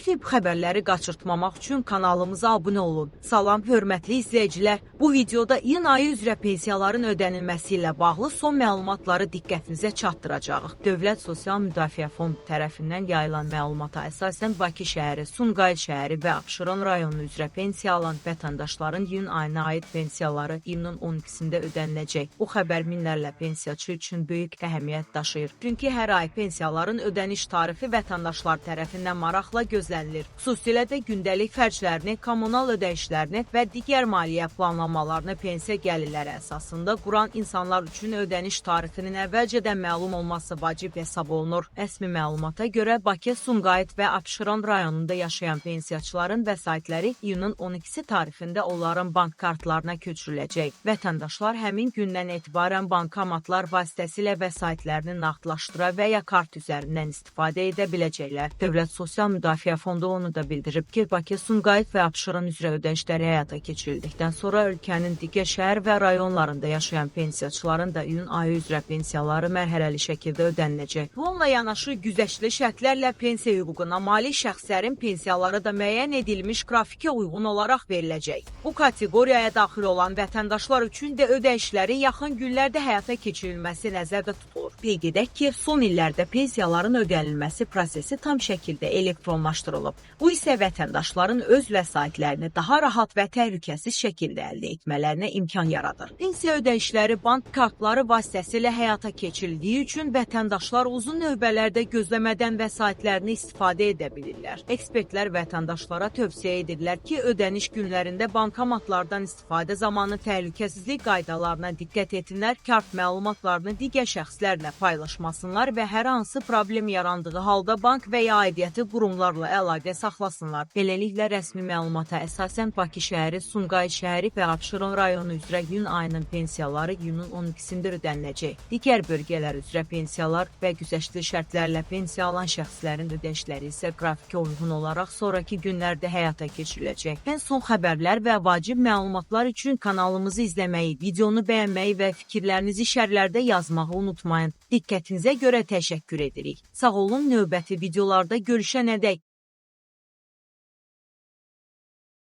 Tip xəbərləri qaçırtmamaq üçün kanalımıza abunə olun. Salam hörmətli izləyicilər. Bu videoda iyun ayı üzrə pensiyaların ödənilməsi ilə bağlı son məlumatları diqqətinizə çatdıracağıq. Dövlət Sosial Müdafiə Fondu tərəfindən yayılan məlumata əsasən Bakı şəhəri, Sumqayıt şəhəri və Abşeron rayonu üzrə pensiya alan vətəndaşların iyun ayına aid pensiyaları iyunun 12-sində ödəniləcək. Bu xəbər minlərlə pensiyaçı üçün böyük əhəmiyyət daşıyır. Çünki hər ay pensiyaların ödəniş tarixi vətəndaşlar tərəfindən maraqla gözlənilir. Xüsusilə də gündəlik xərclərini, kommunal ödənişlərini və digər maliyyə planlamalarını pensiya gəlirləri əsasında quran insanlar üçün ödəniş tarixinin əvvəlcədən məlum olması vacib hesab olunur. Rəsmi məlumata görə Bakı, Sumqayıt və Abşeron rayonunda yaşayan pensiyaçıların vəsaitləri iyunun 12-si tarixində onların bank kartlarına köçürüləcək. Vətəndaşlar həmin gündən etibarən bankomatlar vasitəsilə vəsaitlərini nağdlaşdıra və ya kart üzərindən istifadə edə biləcəklər. Dövlət Sosial Müdafiə Fondu onu da bildirib ki, Bakı, Sumqayıt və Abşeron üzrə ödənişləri həyata keçirildikdən sonra ölkənin digər şəhər və rayonlarında yaşayan pensiyaçıların da iyun ayı üzrə pensiyaları mərhələli şəkildə ödəniləcək. Bununla yanaşı güzəştli şərtlərlə pensiya hüququna malik şəxslərin pensiyaları da müəyyən edilmiş qrafikə uyğun olaraq veriləcək. Bu kateqoriyaya daxil olan vətəndaşlar üçün də ödənişlərin yaxın günlərdə həyata keçirilməsi nəzərdə tutulur. Qeyd edək ki, son illərdə pensiyaların ödənilməsi prosesi tam şəkildə elektronlaşdırılıb. Bu isə vətəndaşların öz vəsaitlərini daha rahat və təhlükəsiz şəkildə əldə etmələrinə imkan yaradır. Pensiya ödənişləri bank kartları vasitəsilə həyata keçirildiyi üçün vətəndaşlar uzun növbələrdə gözləmədən vəsaitlərini istifadə edə bilirlər. Ekspertlər vətəndaşlara tövsiyə edirlər ki, ödəniş günlərində bankomatlardan istifadə zamanı təhlükəsizlik qaydalarına diqqət etsinlər, kart məlumatlarını digər şəxslərlə paylaşmasınlar və hər hansı problem yarandığı halda bank və ya aidiyyəti qurumlarla əlaqə saxlasınlar. Beləliklə, rəsmi məlumata əsasən Bakı şəhəri, Sumqayıt şəhəri və Abşeron rayonu üzrə iyun ayının pensiyaları iyunun 12-sində ödəniləcək. Digər bölgələr üzrə pensiyalar və güzəştli şərtlərlə pensiya alan şəxslərin ödənişləri isə qrafikə uyğun olaraq sonrakı günlərdə həyata keçiriləcək. Ən son xəbərlər və vacib məlumatlar üçün kanalımızı izləməyi, videonu bəyənməyi və fikirlərinizi şərhlərdə yazmağı unutmayın. Diqqətinizə görə təşəkkür edirik. Sağ olun, növbəti videolarda görüşənədək.